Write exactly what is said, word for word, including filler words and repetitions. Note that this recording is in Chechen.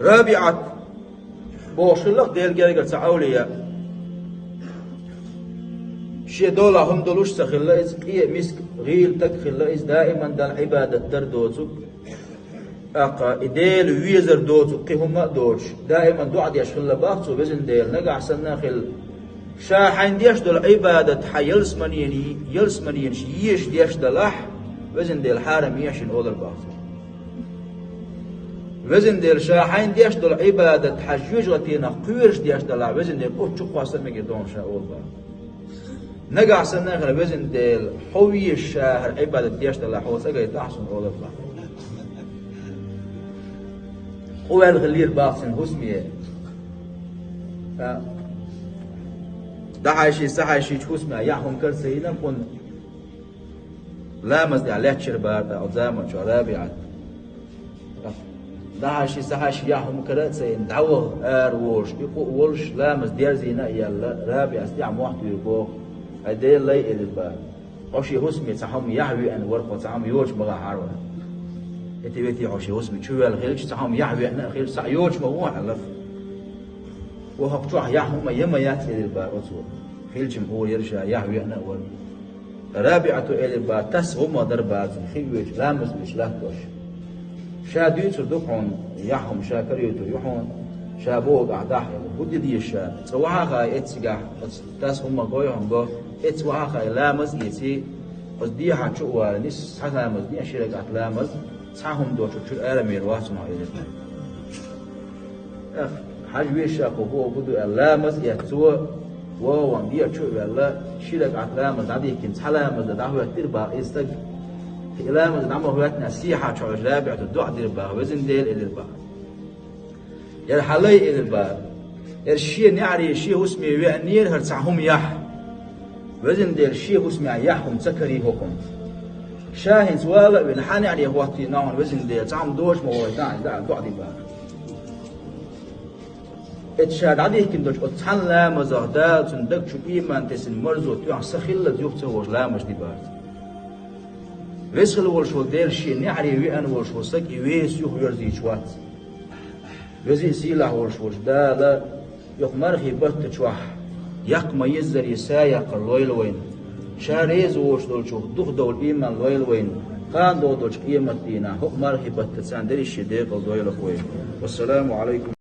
РабиӀат бохуш хилла Делан гергара цхьа овлия. Шен долахь хӀума долуш ца хилла иза, къе а миска гӀийла стаг хилла иза, даиман Далла Ӏибадат дар доцург. ТӀаккха и Дела везар доцург кхин хӀума а доцуш, даиман доӀа деш хилла бах цо, везан Дела, нагахь санна а хилла. Ша хьайна деш долу Ӏибадат хьан ялсаманена, ялсаманенаш езаш деш далахь, везан Дела, хьарам еш шена олура бах цо. Везан Дела, ша хьайна деш долу Ӏибадат хьан жоьжахатенах кхоьруш деш далахь, везан Дела, оцу чу кхоссар мегар ду хьуна ша олу бах. Нагахь санна а хилла, везан Дела, хьо везаш ша хӀара Ӏибадат деш далахь, хьо ца гайтахь суна олура бах. Къу ваьлла хиллера бах цуьнан хӀусаме. А, дӀахьаьший, схьахьаьшийчу хӀусаме яхь хӀума кара ца йина, кхунна ламаза тӀехь лаьтташ яра бара тӀаккха оцу заманчохь РабиӀат. ДӀахьаьший, схьахьаьший яхь хӀума кара а ца йина, дӀаваха ара волуш, и къу а волуш, ламаз дерзийна а яьлла, РабиӀас тӀехь мохь туьйра боху: «Хьайн Дела лай», — элира бара. «Хьо шен хӀусаме цхьа хӀума яхь веана вара, хьо цхьа хӀума йоцуш ма гӀахьара ван. Эти-вети хьо шен хӀусаме чувоьлла хилча, цхьа хӀума яхь веана а хилча, схьа йоцуш ма вон хьан лаха. Ва хӀокху чохь яхь хӀума я ма яц», — элира бара оцо. Хилча-м хӀора яра ша, яхь веана а вара. РабиӀато элира бара, тасса хӀума дара бара цунна, хи оьцуш, ламаз оьцуш латтош. Ша дуьйцур ду хьуна, яхь хӀума ша каройтур ю хьуна, ша бохург ахь дахь, хӀун де деза ша? Цкъа вахьа а хаий эццигахь, оцу тасса хӀума гой хьуна го, эцца вахьа а хаий, ламаз а эций, оцу дехьа чу а валий, нисса цхьа ламаз де, ши ракаӀат ламаз, цхьа хӀума доцург чуьра ара мер вац хьуна, элира. Эх, хьажа веза ша, кху бохург хӀун ду аьлла, ламаз а эцна цо, вон-вон дехьа чу а ваьлла, ши ракаӀат ламаз дӀадихкина, цхьа ламаз дан дӀахӀоьттира бах иза стаг. И ламаз дӀа ма хӀоьттинехь, сехьа чохь волчу РабиӀато доӀа дира бах, везан Дела, элира бах. Яра хьан лай, элира бара. Яра шен неӀаре, шен хӀусаме веанера хӀара цхьа хӀума яхь. Везан Дела, шен хӀусаме яхь хӀума ца карий хӀокхунна. Ша хӀинца вала а вина, хьан неӀаре хӀоттийна хьуна, везан Дела, цхьа хӀума доцуш ма вой, дӀа, дӀа, доӀа ди бара. Эццахь ша дӀадихкина долчу оцу цхьана ламазах Дала цуьнан даг чу ийман тесина марзо тоьхна са хиллалц юха ца ховш ламаз ди бара. Веза хила волуш волу Дела, шен неӀаре веана волуш волу стаг и веза юха верзийча вац. Веза а, сийлахь волуш волчу Дала, юха мархи батта чохь яккха ма-еззара са яккхар лойла вайна. Ша реза воцуш долчух духадовла ийман лойла вайна. Кхана догӀу долчу къематдийнахь хӀокху мархи баттаца дерриш шен декъала дойла вайна. Вассаламу Ӏалайкум.